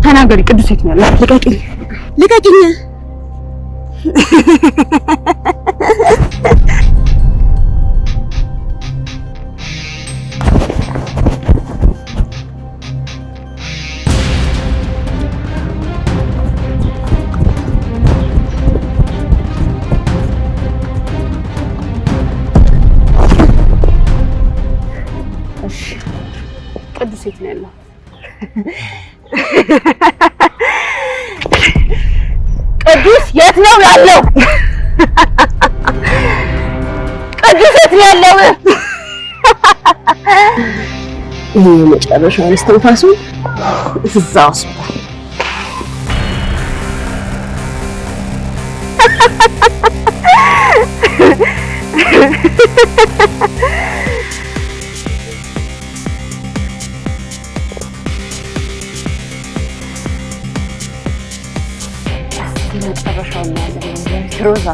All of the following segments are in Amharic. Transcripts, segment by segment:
ተናገሪ። ቅዱስ የት ነው ያለው? ልቀቂኝ! ልቀቂኝ! እሺ፣ ቅዱስ የት ነው ያለው? ቅዱስ የት ነው ያለው? ቅዱስ የት ነው ያለው? ይሄ የመጨረሻውን እስትንፋሱ እዛ ሆስፒታል። መጨረሻውን ያለን ሮዛ።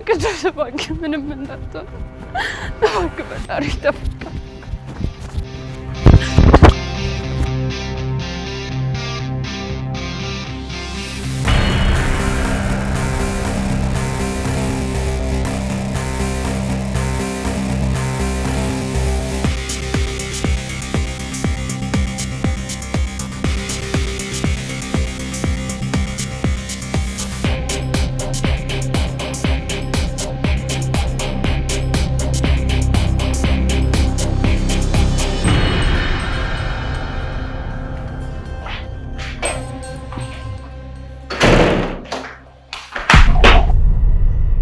ቅዱስ እባክህ ምንም እንዳትሆን እባክህ፣ ፈጣሪ ይጠብቅህ።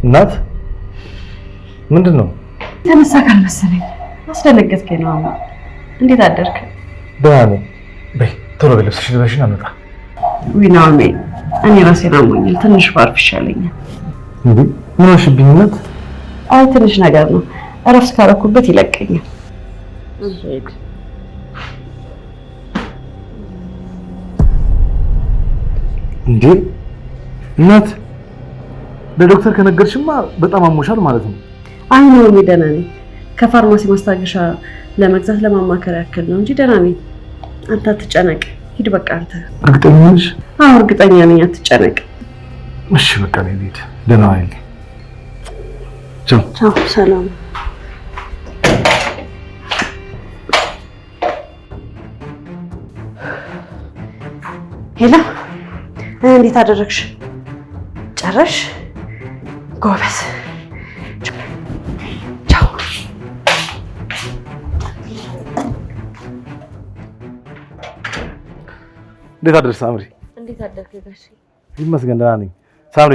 እናት፣ ምንድን ነው? ተነሳ ካልመሰለኝ አስደነገጥከኝ ነው። እንዴት አደርክ? ደህና ነኝ። በይ ቶሎ በይ፣ ልብስሽን ልበሽና እንውጣ። ውይ ናኦሚ፣ እኔ ራሴን አሞኛል። ትንሽ ባርፍ ይሻለኛል። እንዴ፣ ምን ሆንሽብኝ እናት? አይ ትንሽ ነገር ነው። እረፍት ካረኩበት ይለቀኛል። እንዴ እናት፣ ለዶክተር ከነገርሽማ በጣም አሞሻል ማለት ነው። አይ ናኦሚ፣ ደህና ነኝ። ከፋርማሲ ማስታገሻ ለመግዛት ለማማከር ያክል ነው እንጂ ደህና ነኝ። አንተ አትጨነቅ። ሂድ በቃ አንተ። እርግጠኛ ነሽ? አዎ እርግጠኛ ነኝ። አትጨነቅ። እሺ በቃ እኔ ልሂድ። ደህና ዋይልኝ። ቻው። ቻው፣ ሰላም። Hello፣ እንዴት አደረግሽ? ጨረሽ? ጎበዝ። ቻው። እንዴት አደርሽ ሳምሪ? እንዴት አደርክ ጋሼ? ይመስገን ደህና ነኝ። ሳምሪ፣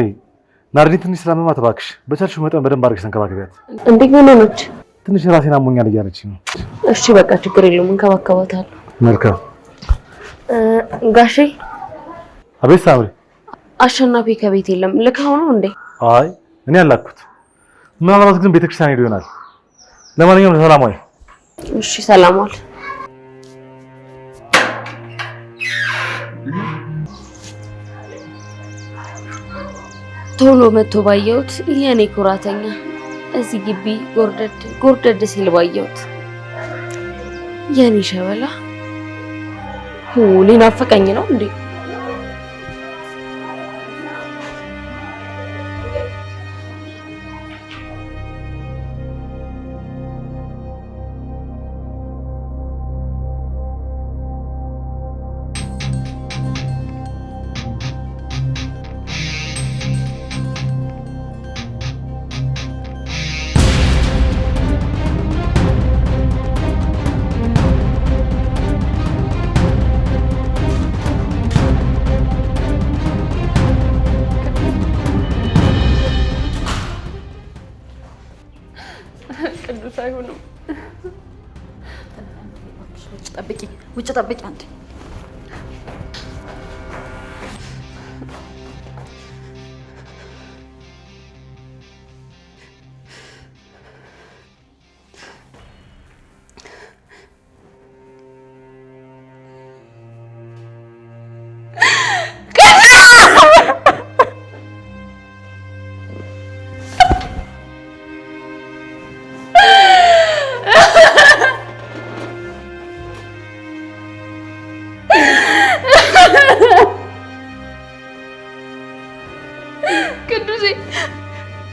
ናርዲ ትንሽ ስላመማት እባክሽ በቻልሽው መጠን በደንብ አድርገሽ ተንከባከቢያት። እንዴት ምን ሆነች? ትንሽ ራሴን አሞኛል እያለች ነው። እሺ በቃ ችግር የለውም፣ እንከባከባታለሁ። መልካም። ጋሼ። አቤት ሳምሪ። አሸናፊ ከቤት የለም። ልካው ነው እንዴ? አይ እኔ አላኩት። ምናልባት ግን ቤተክርስቲያን ሄዶ ይሆናል። ለማንኛውም ሰላም ዋይ። እሺ ሰላም ዋል። ቶሎ መጥቶ ባየሁት የኔ ኩራተኛ፣ እዚህ ግቢ ጎርደድ ጎርደድ ሲል ባየሁት የኔ ሸበላ፣ ሊናፍቀኝ ነው እንዴ? ቅዱስ አይሆንም። ውጭ ጠብቂ፣ ውጭ ጠብቂ አንዴ። ቅዱሴ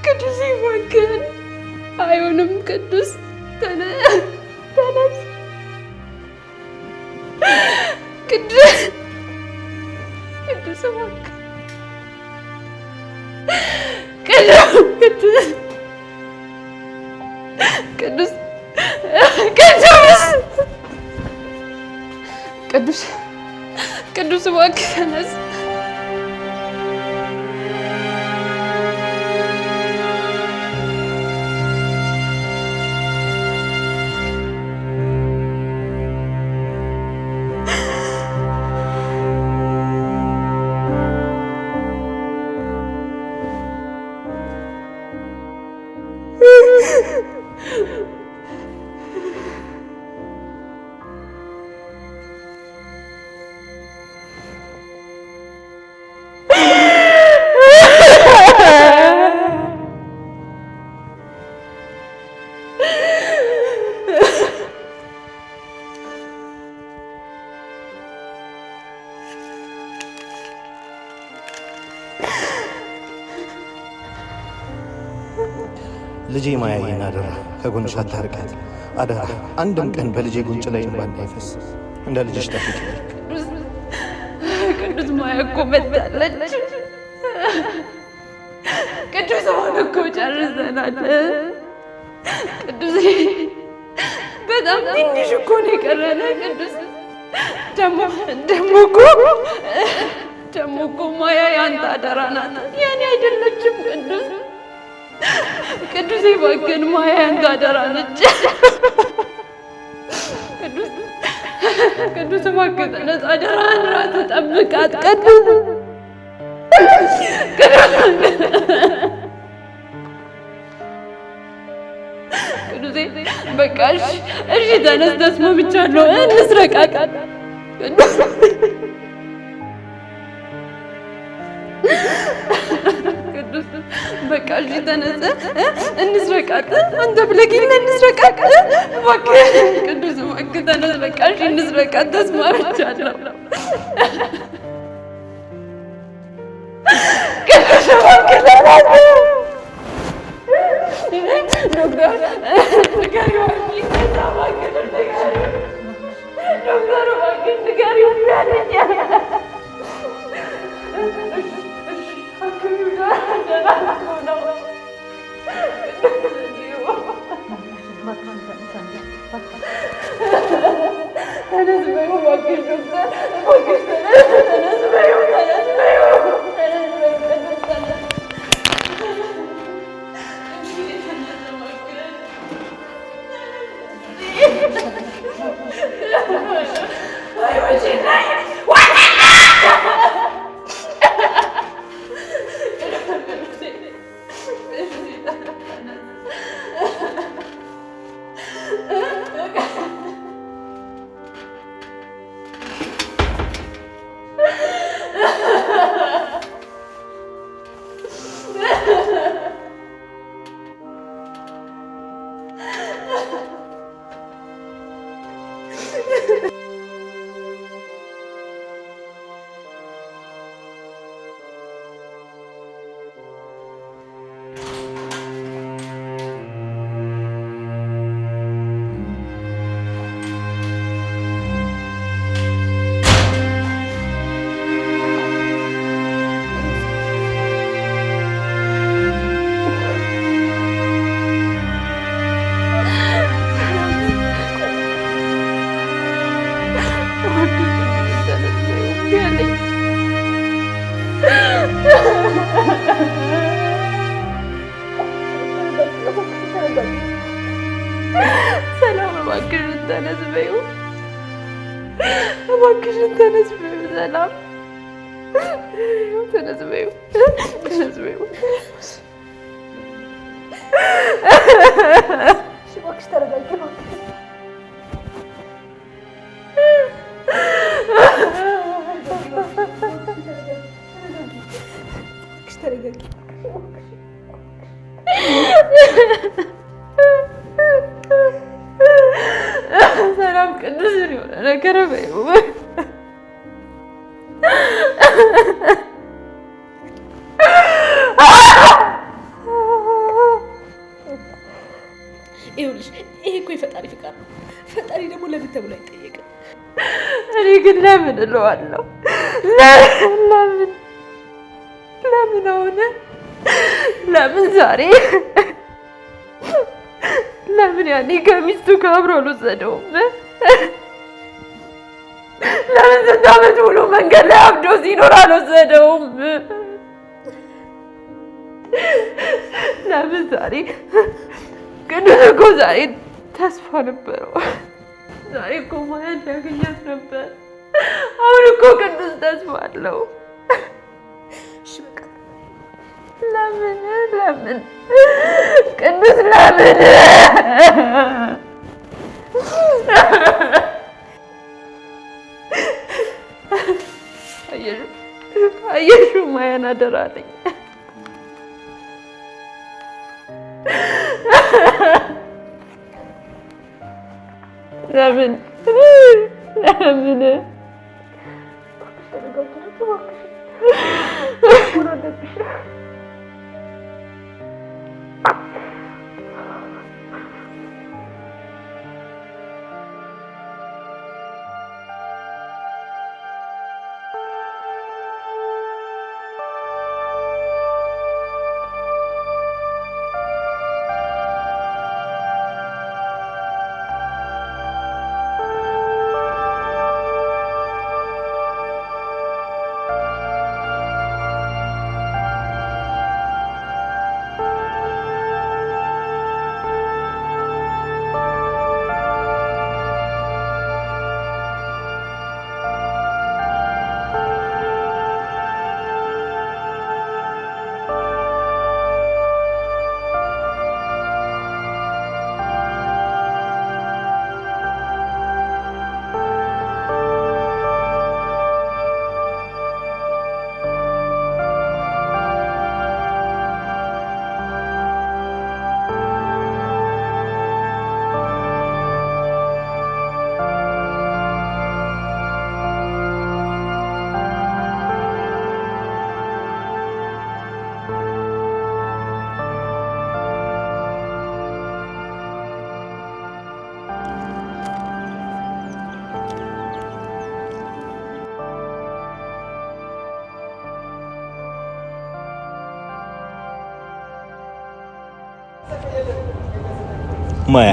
ቅዱሴ እባክህን አይሆንም። ቅዱስ ተነስ፣ ቅዱስ ቅዱስ እባክህ ቅዱስ ቅዱስ ቅዱስ ቅዱስ ቅዱስ እባክህ ተነስ። ልጄ ማያዬን አደራ ከጎንሽ አታርቂያት አደራ። አንድም ቀን በልጄ ጉንጭ ላይ እንባ እንዳይፈስ እንደ ልጅሽ ጠብቂ። ቅዱስ ማያ እኮ መጣለች። ቅዱስ አሁን እኮ ጨርሰናል። ቅዱስ በጣም ትንሽ እኮ ነው የቀረን። ቅዱስ ደግሞ ደግሞ እኮ ደግሞ እኮ ማያ የአንተ አደራ ናት፣ የኔ አይደለችም። ቅዱስ ቅዱስ እባክህን ማያ ያንተ አደራ ነች። ቅዱስ ቅዱስ እባክህ ተነስ፣ አደራህን እራስህ ጠብቃት። ቅዱስ ቅዱሴ በቃ እሺ፣ እሺ ተነስ፣ ተስማምቻለሁ፣ እንስረቃት። ቅዱስ ቅዱስ በቃ እሺ ተነስ፣ እንስረቃት። አንተ ብለህ እንስረቃት። እባክህ ቅዱስ እባክህ ተነስ፣ በቃ እሺ እንስረቃት፣ ተስማምቻለሁ። ቅዱስ እባክህ ተነስ። ዶክተር ንገሪው፣ እባክህ ንገሪው፣ ዶክተር እባክህ ንገሪው አለኝ። ተነስ በይው እባክሽ ዶክተር፣ እባክሽ ተነስ በይው፣ ተነስ በይው፣ ተነስ በይው ቅዱስ ተነስ። ተነስ በይው፣ እባክሽን ተነስ በይው። ሰላም ተነስ በይው፣ ተነስ በይው። እሺ እባክሽ ተረጋጊ እባክሽ። እባክሽ ተረጋጊ። ሰላም ቅዱስን የሆነ ነገር በይው። ይኸውልሽ ይሄ እኮ የፈጣሪ ፍቃድ ነው። ፈጣሪ ደግሞ ለምን ተብሎ አይጠየቅም። እኔ ግን ለምን እለዋለሁ? ለምን ለምን አሁን ለምን ዛሬ ለምን ያኔ ከሚስቱ ጋር አብሮ አልወሰደውም? ለምን ስንት ዓመት ሙሉ መንገድ ላይ አብዶ ሲኖር አልወሰደውም? ለምን ዛሬ? ቅዱስ እኮ ዛሬ ተስፋ ነበረው። ዛሬ እኮ ማያን ሊያገኛት ነበር። አሁን እኮ ቅዱስ ተስፋ አለው። እሺ በቃ ለምን ለምን ቅዱስ ለምን? አየሽው ማያን አደራ አለኝ። ለምን ለምን? ማያ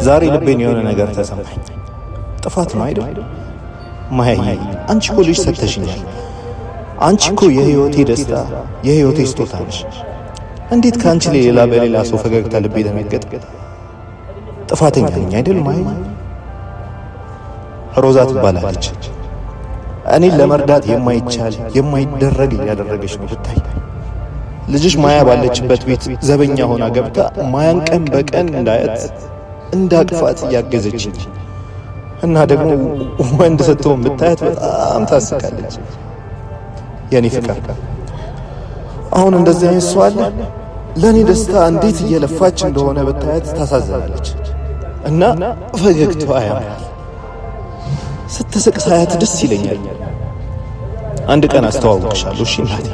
ዛሬ ልቤን የሆነ ነገር ተሰማኝ። ጥፋት ነው አይደል? ማያዬ አንቺ እኮ ልጅ ሰጥተሽኛል። አንቺ እኮ የህይወቴ ደስታ፣ የህይወቴ ስጦታ ነሽ። እንዴት ከአንቺ ሌላ በሌላ ሰው ፈገግታ ልቤ ደነገጠ? ጥፋተኛ ነኝ አይደል ማያ? ሮዛ ትባላለች። እኔን ለመርዳት የማይቻል የማይደረግ እያደረገች ነው ብታይ። ልጅሽ ማያ ባለችበት ቤት ዘበኛ ሆና ገብታ ማያን ቀን በቀን እንዳያት እንዳቅፋት እያገዘችኝ እና ደግሞ ወንድ ስትሆን ብታያት በጣም ታስቃለች። የኔ ፍቅር አሁን እንደዚህ አይነት ሰው አለ? ለኔ ደስታ እንዴት እየለፋች እንደሆነ ብታያት ታሳዝናለች። እና ፈገግታዋ ያምራል። ስትስቅ ሳያት ደስ ይለኛል። አንድ ቀን አስተዋውቅሻለሁ። እሺ እናቴ።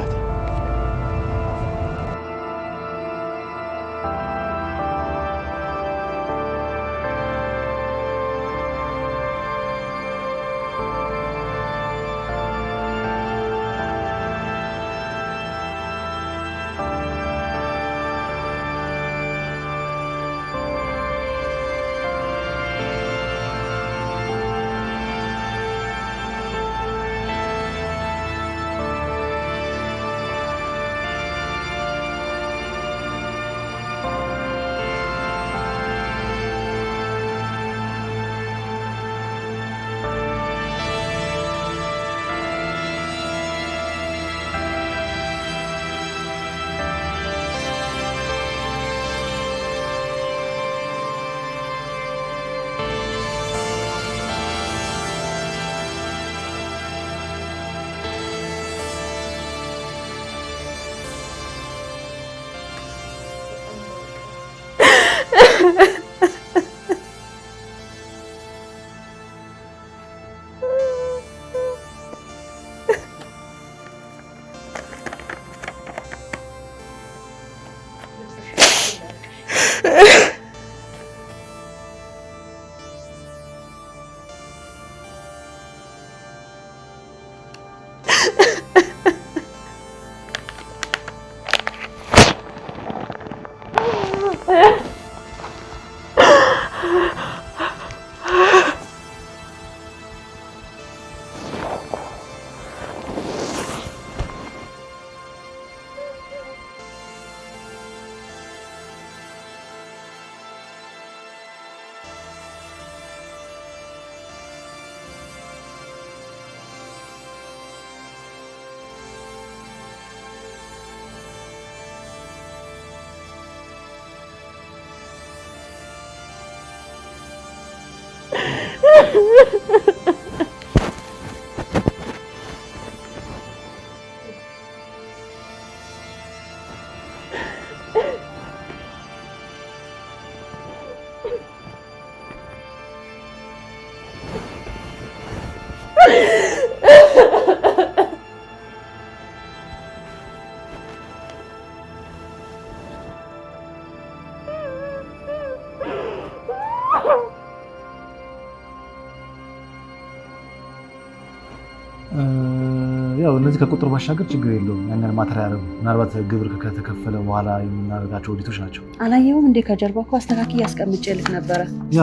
ያው እነዚህ ከቁጥር ባሻገር ችግር የለውም። ያን ያህል matter ያደረጉ ምናልባት ግብር ከተከፈለ በኋላ የምናደርጋቸው ኦዲቶች ናቸው። አላየሁም እንዴ? ከጀርባ እኮ አስተካክዬ አስቀምጬልህ ነበረ። ያ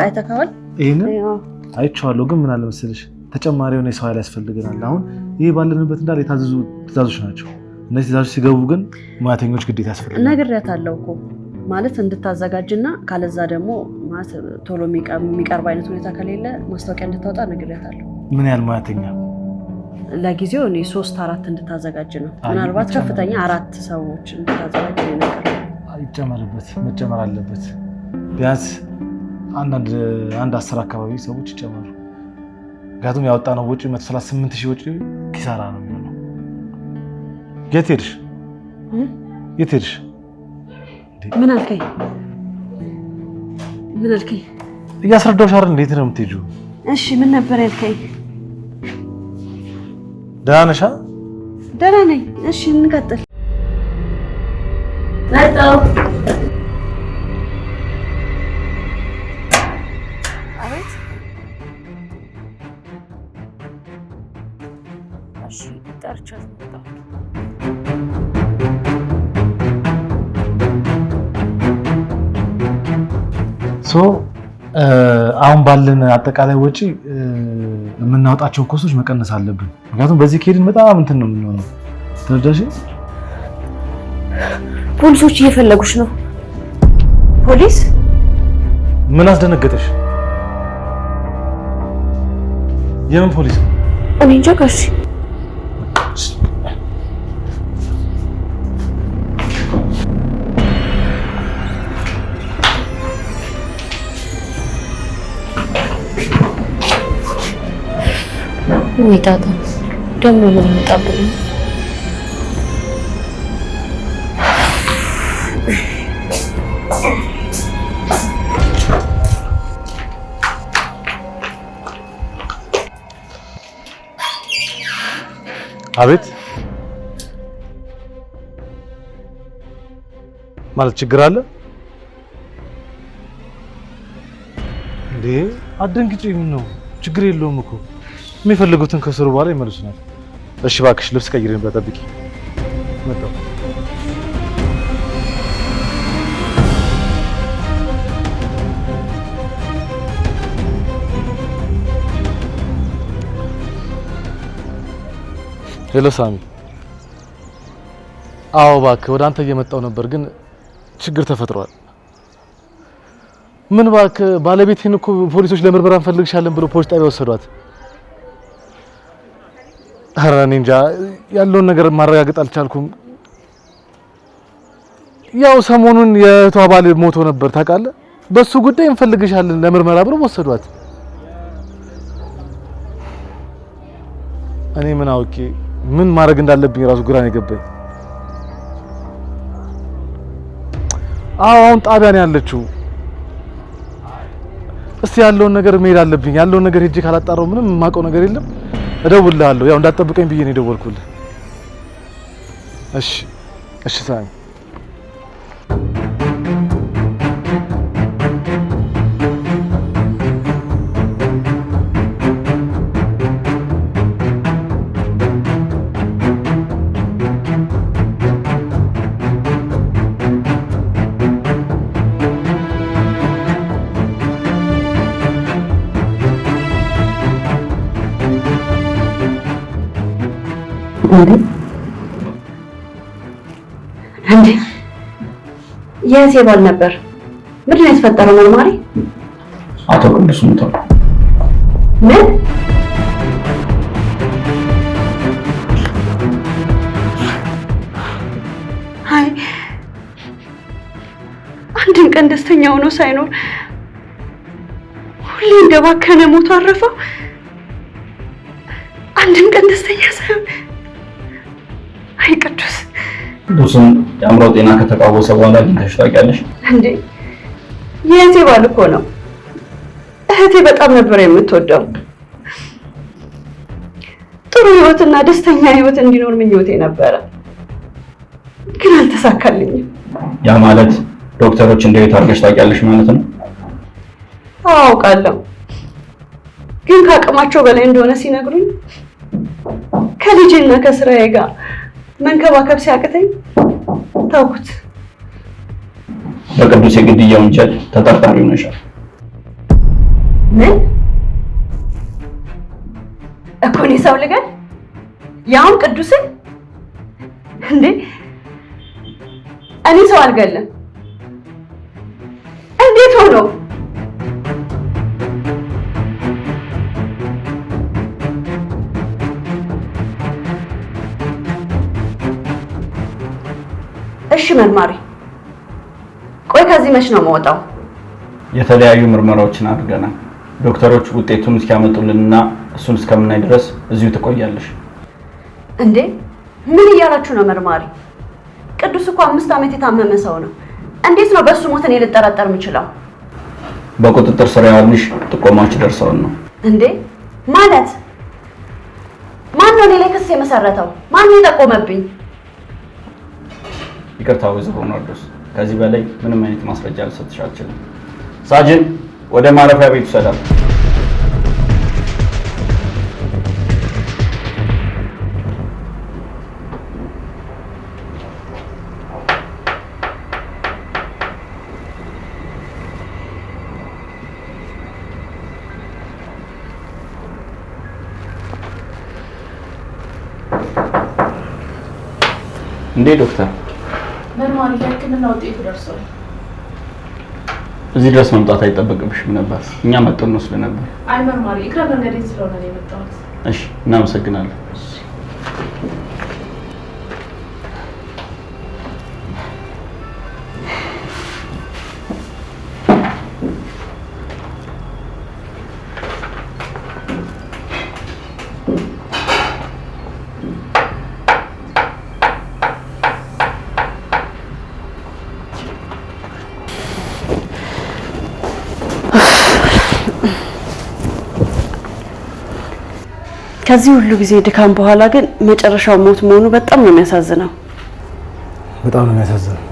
አይተኸዋል? ይሄንን አይቼዋለሁ። ግን ምን አለ መሰለሽ ተጨማሪ የሆነ የሰው ኃይል ያስፈልገናል። አሁን ይሄ ባለንበት እንዳለ የታዘዙ ትእዛዞች ናቸው። እነዚህ ትእዛዞች ሲገቡ ግን ሙያተኞች ግዴታ ያስፈልጋል። ነግሬያታለሁ እኮ ማለት እንድታዘጋጅና ካለዛ ደግሞ ማለት ቶሎ የሚቀርብ አይነት ሁኔታ ከሌለ ማስታወቂያ እንድታወጣ ነግሬያታለሁ። ምን ያህል ሙያተኛ? ለጊዜው እኔ 3-4 እንድታዘጋጅ ነው። ምናልባት ከፍተኛ 4 ሰዎች እንድታዘጋጅ ነው የነገርኩት። ይጨመርበት፣ መጨመር አለበት። ቢያንስ አንድ 10 አካባቢ ሰዎች ይጨመሩ። ምክንያቱም ያወጣነው ወጪ 138,000 ወጪ ኪሳራ ነው የሚሆነው። የት ሄድሽ? የት ሄድሽ? ምን አልከኝ? ምን አልከኝ? እያስረዳሁሽ አይደል? እንዴት ነው የምትሄጂው? እሺ ምን ነበር ያልከኝ? ደህና ነሽ? ደህና ነኝ። እሺ እንቀጥል። መጣሁ። አቤት። እሺ ጠርቻት መጣሁ። So አሁን ባለን አጠቃላይ ወጪ የምናወጣቸውን cost ኦች መቀነስ አለብን። ምክንያቱም በዚህ ከሄድን በጣም እንትን ነው የምንሆነው። ተረዳሽ? ፖሊሶች እየፈለጉሽ ነው። ፖሊስ? ምን አስደነገጠሽ? የምን ፖሊስ? እኔ እንጃ ጋሽ። ወይ ጣጣ ደግሞ ምን ይመጣብን? አቤት። ማለት ችግር አለ እንዴ? አትደንግጪ። ምን ነው ችግር የለውም እኮ የሚፈልጉትን ከስሩ በኋላ ይመልሱናል። እሺ እባክሽ ልብስ ቀይሬን በጠብቂ። መጣሁ። Hello ሳሚ። አዎ እባክህ ወደ አንተ እየመጣሁ ነበር፣ ግን ችግር ተፈጥሯል። ምን እባክህ ባለቤቴን እኮ ፖሊሶች ለምርመራ እንፈልግሻለን ብሎ ፖሊስ ጣቢያ ወሰዷት። ኧረ እኔ እንጃ ያለውን ነገር ማረጋገጥ አልቻልኩም። ያው ሰሞኑን የእህቷ ባል ሞቶ ነበር ታውቃለህ። በሱ ጉዳይ እንፈልግሻለን ለምርመራ ብሎ ወሰዷት። እኔ ምን አውቄ ምን ማድረግ እንዳለብኝ ራሱ ግራ ነው የገባኝ። አዎ አሁን ጣቢያ ነው ያለችው። እስቲ ያለውን ነገር መሄድ አለብኝ። ያለውን ነገር ሄጄ ካላጣራው ምንም የማውቀው ነገር የለም። እደውልልሃለሁ። ያው እንዳትጠብቀኝ ብዬ ነው የደወልኩልህ። እሺ እሺ ሳሚ። እንዴ የእህቴ ባል ነበር። ምንድን ነው የተፈጠረው? መርማሪ አቶ ቅዱስ ሞቷል። ምን? አይ አንድም ቀን ደስተኛ ሆኖ ሳይኖር ሁሌ እንደባከነ ሞቶ አረፈው። አንድም ቀን ደስተኛ ሳይሆን። አይ ቅዱስ። ቅዱስን የአእምሮ ጤና ከተቃወሰ በኋላ አግኝተሽ ታውቂያለሽ? እንዴ፣ የእህቴ ባል እኮ ነው። እህቴ በጣም ነበር የምትወደው። ጥሩ ህይወትና ደስተኛ ህይወት እንዲኖር ምኞቴ ነበረ፣ ግን አልተሳካልኝም። ያ ማለት ዶክተሮች እንዴት አድርገሽ ታውቂያለሽ ማለት ነው? አውቃለሁ፣ ግን ከአቅማቸው በላይ እንደሆነ ሲነግሩኝ፣ ከልጄና ከስራዬ ጋር መንከባከብ ሲያቅተኝ ተውኩት። በቅዱስ የግድያ ወንጀል ተጠርጣሪ ሆነሻል። ምን እኮ፣ እኔ ሰው ልገል? ያውም ቅዱስን? እንዴ፣ እኔ ሰው አልገልም። እንዴት ሆኖ? እሺ መርማሪ፣ ቆይ ከዚህ መች ነው የምወጣው? የተለያዩ ምርመራዎችን አድርገናል። ዶክተሮች ውጤቱን እስኪያመጡልንና እሱን እስከምናይ ድረስ እዚሁ ትቆያለሽ። እንዴ፣ ምን እያላችሁ ነው መርማሪ? ቅዱስ እኮ 5 ዓመት የታመመ ሰው ነው። እንዴት ነው በእሱ ሞት እኔ ልጠረጠር የምችለው? በቁጥጥር ስር ያዋልንሽ ጥቆማዎች ደርሰውን ነው። እንዴ፣ ማለት ማን ነው እኔ ላይ ክስ የመሰረተው? ማን ነው የጠቆመብኝ? ይቅርታ ወይዘሮ ናርዶስ፣ ከዚህ በላይ ምንም አይነት ማስረጃ ልሰጥሽ አልችልም። ሳጅን፣ ወደ ማረፊያ ቤት ውሰዳት። እንዴ ዶክተር፣ መርማሪ፣ የሕክምና ውጤቱ ደርሷል። እዚህ ድረስ መምጣት አይጠበቅብሽም ነበር። እኛ መጥተን እንወስድ ነበር። አይ መርማሪ፣ እግረ መንገዴን ስለሆነ ነው የመጣሁት። እሺ፣ እናመሰግናለን። ከዚህ ሁሉ ጊዜ ድካም በኋላ ግን መጨረሻው ሞት መሆኑ በጣም ነው የሚያሳዝነው። በጣም ነው የሚያሳዝነው።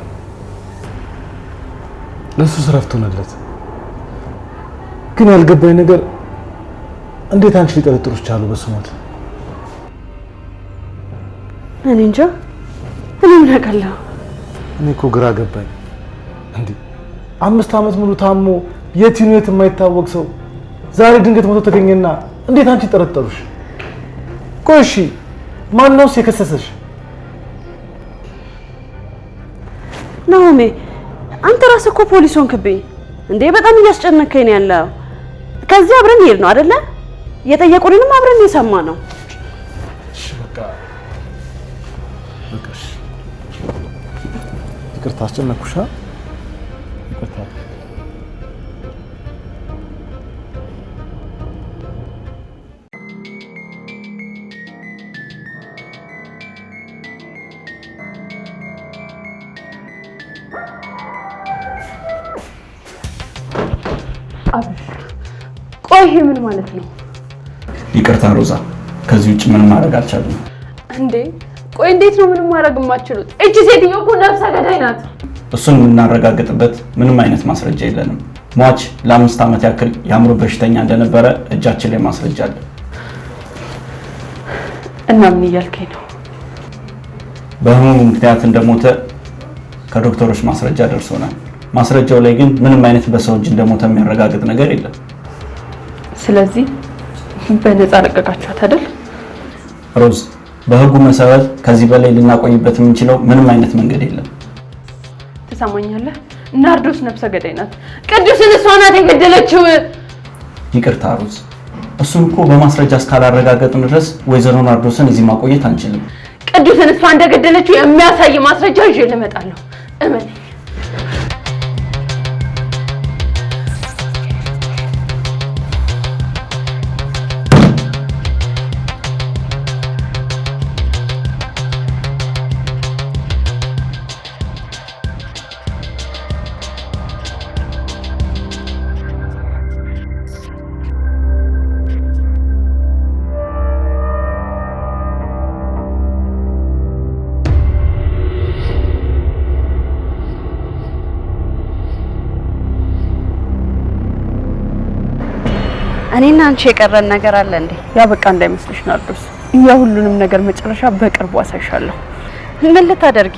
ለእሱ እረፍት ሆነለት። ግን ያልገባኝ ነገር እንዴት አንቺ ሊጠረጥሩሽ ቻሉ በሱ ሞት? እኔ እንጃ፣ እኔ ምን አውቃለሁ? እኔ እኮ ግራ ገባኝ። እንዴ፣ 5 ዓመት ሙሉ ታሞ የት ይሁን የት የማይታወቅ ሰው ዛሬ ድንገት ሞቶ ተገኘና እንዴት አንቺ ጠረጠሩሽ? ቆይ እሺ፣ ማነውስ የከሰሰሽ? ናሆሜ፣ አንተ ራስህ እኮ ፖሊስ ሆንክብኝ እንዴ! በጣም እያስጨነከኝ ነው ያለው። ከዚህ አብረን ሄድ ነው አይደለ? የጠየቁንንም አብረን የሰማ ነው። እሺ በቃ በቃ እሺ። ይቅርታ አስጨነቅኩሽ። ይቅርታ። አብርሽ፣ ቆይ ይሄ ምን ማለት ነው? ይቅርታ ሮዛ፣ ከዚህ ውጭ ምንም ማድረግ አልቻልንም። እንዴ ቆይ እንዴት ነው ምንም ማድረግ የማትችሉት? እቺ ሴትዮ እኮ ነፍሰ ገዳይ ናት። እሱን የምናረጋግጥበት ምንም አይነት ማስረጃ የለንም። ሟች ለ5 ዓመት ያክል የአእምሮ በሽተኛ እንደነበረ እጃችን ላይ ማስረጃ አለ። እና ምን እያልከኝ ነው? በህመሙ ምክንያት እንደሞተ ከዶክተሮች ማስረጃ ደርሶናል። ማስረጃው ላይ ግን ምንም አይነት በሰው እጅ እንደሞተ የሚያረጋግጥ ነገር የለም። ስለዚህ በነፃ ለቀቃችኋት አይደል? ሮዝ፣ በህጉ መሰረት ከዚህ በላይ ልናቆይበት የምንችለው ምንም አይነት መንገድ የለም። ትሰማኛለህ? ናርዶስ ነፍሰ ገዳይ ናት። ቅዱስን እሷ ናት የገደለችው። ይቅርታ ሮዝ፣ እሱን እኮ በማስረጃ እስካላረጋገጥን ድረስ ወይዘሮ ናርዶስን እዚህ ማቆየት አንችልም። ቅዱስን እሷ እንደገደለችው የሚያሳይ ማስረጃ ይዤ እመጣለሁ። እመነኝ። እኔና አንቺ የቀረን ነገር አለ እንዴ? ያ በቃ እንዳይመስልሽ ናርዶስ፣ የሁሉንም ነገር መጨረሻ በቅርቡ አሳይሻለሁ። ምን ልታደርጊ?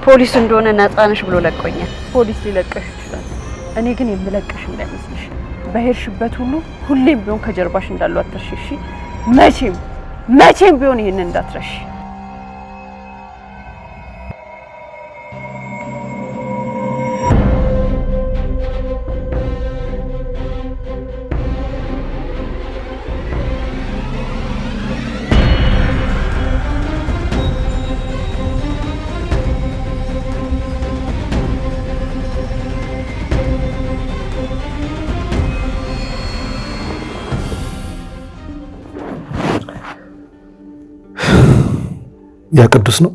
ፖሊስ እንደሆነ ነፃ ነሽ ብሎ ለቆኛል። ፖሊስ ሊለቀሽ ይችላል። እኔ ግን የምለቅሽ እንዳይመስልሽ። በሄድሽበት ሁሉ ሁሌም ቢሆን ከጀርባሽ እንዳሉ አትርሺ። እሺ? መቼም መቼም ቢሆን ይሄንን እንዳትረሺ። ያ ቅዱስ ነው።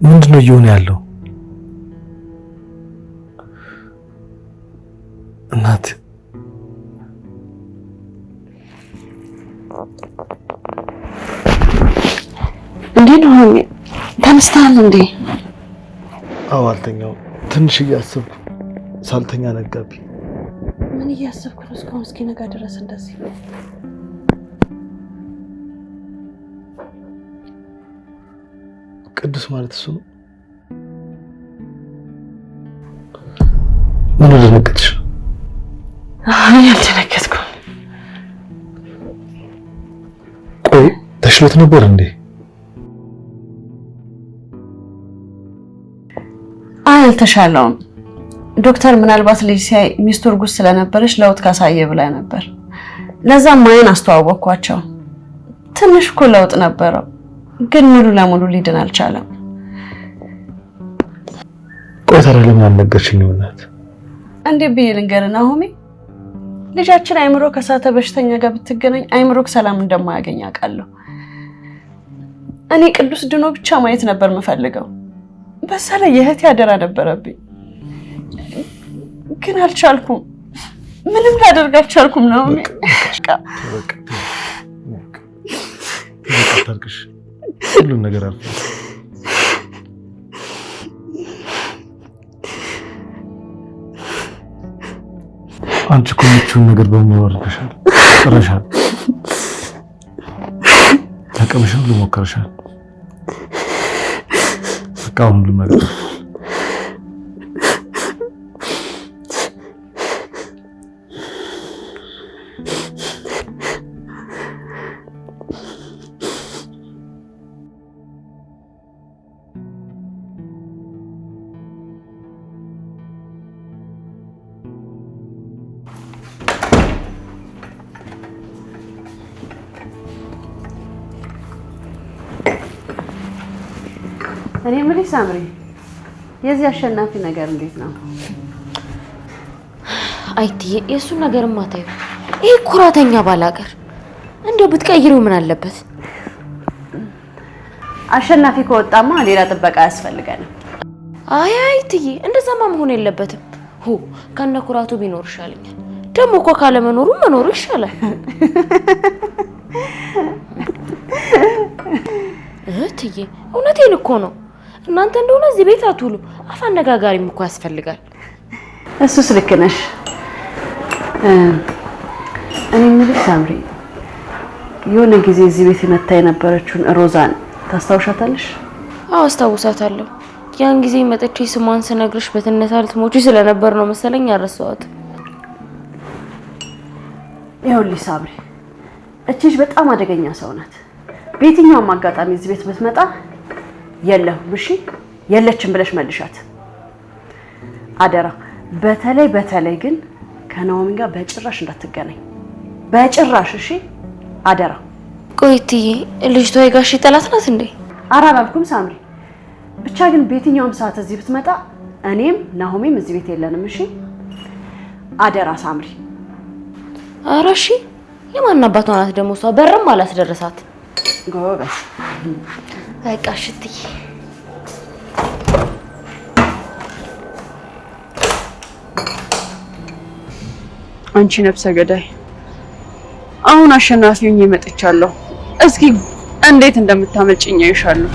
ምንድን ነው እየሆነ ያለው? እናት እንዴ ነው ተነስተሃል እንዴ? አዎ፣ አልተኛውም። ትንሽ እያሰብኩ ሳልተኛ ነጋብኝ። ምን እያሰብክ ነው እስካሁን እስኪነጋ ድረስ እንደዚህ? ቅዱስ ማለት እሱ ነው። ምን ደነገጥሽ? አይ አልደነገጥኩም። ቆይ ተሽሎት ነበር እንዴ? አይ አልተሻለውም። ዶክተር ምናልባት ልጅ ሲያይ ሚስቱ እርጉዝ ስለነበረች ለውጥ ካሳየ ብላ ነበር። ለዛም ማየን አስተዋወቅኳቸው። ትንሽ እኮ ለውጥ ነበረው፣ ግን ሙሉ ለሙሉ ሊድን አልቻለም። ቆይ ታዲያ ለምን አልነገርሽኝም እናት? እንዴ ብዬ ልንገርህ ናሆሜ፣ ልጃችን አይምሮ ከሳተ በሽተኛ ጋር ብትገናኝ አይምሮክ ሰላም እንደማያገኝ አውቃለሁ። እኔ ቅዱስ ድኖ ብቻ ማየት ነበር የምፈልገው። በዛ ላይ የእህቴ አደራ ነበረብኝ፣ ግን አልቻልኩም። ምንም ላደርግ አልቻልኩም ናሆሜ። ታርቅሽ ሁሉም ነገር አልፏል። አንቺ እኮ የምትችይውን ነገር በሙሉ አድርገሻል፣ ጥረሻል፣ ታቀምሽን ሁሉ ሞከርሻል። በቃ አሁን ሁሉም ነገር እኔ የምልሽ ሳምሪ፣ የዚህ አሸናፊ ነገር እንዴት ነው? አይትዬ የእሱን ነገርማ ተይው። ይሄ ኩራተኛ ባላገር እንደው ብትቀይሪው ምን አለበት? አሸናፊ ከወጣማ ሌላ ጥበቃ አያስፈልገንም። አይ አይትዬ፣ እንደዛማ መሆን የለበትም። ሁ ከነ ኩራቱ ቢኖር ይሻለኛል። ደግሞ እኮ ካለመኖሩ መኖሩ ይሻላል። እህትዬ እውነቴን እኮ ነው። እናንተ እንደሆነ እዚህ ቤት አትውሉ። አፍ አነጋጋሪም እኮ ያስፈልጋል። እሱስ ልክ ነሽ። እኔ የምልሽ ሳምሪ፣ የሆነ ጊዜ እዚህ ቤት መታ የነበረችውን ሮዛን ታስታውሻታለሽ? አዎ አስታውሳታለሁ። ያን ጊዜ መጥቼ ስሟን ስነግርሽ በትነታ ልትሞቺ ስለነበር ነው መሰለኝ አልረሳኋትም። ይኸውልሽ ሳምሪ፣ እቺ በጣም አደገኛ ሰው ናት። በየትኛውም አጋጣሚ እዚህ ቤት ብትመጣ የለሁም እሺ፣ የለችም ብለሽ መልሻት አደራ። በተለይ በተለይ ግን ከናኦሚ ጋር በጭራሽ እንዳትገናኝ፣ በጭራሽ እሺ፣ አደራ። ቆይ እትዬ፣ ልጅቷ የጋሽ ጠላት ናት እንዴ? ኧረ አላልኩም ሳምሪ። ብቻ ግን በየትኛውም ሰዓት እዚህ ብትመጣ እኔም ናሆሜም እዚህ ቤት የለንም እሺ፣ አደራ ሳምሪ። ኧረ እሺ። የማን አባቷ ናት ደግሞ እሷ? በርም አላስደረሳት። ጎበዝ። በቃ እሺ እትዬ። አንቺ ነፍሰ ገዳይ፣ አሁን አሸናፊ ሆኜ መጥቻለሁ። እስኪ እንዴት እንደምታመልጭኝ አይሻለሁ።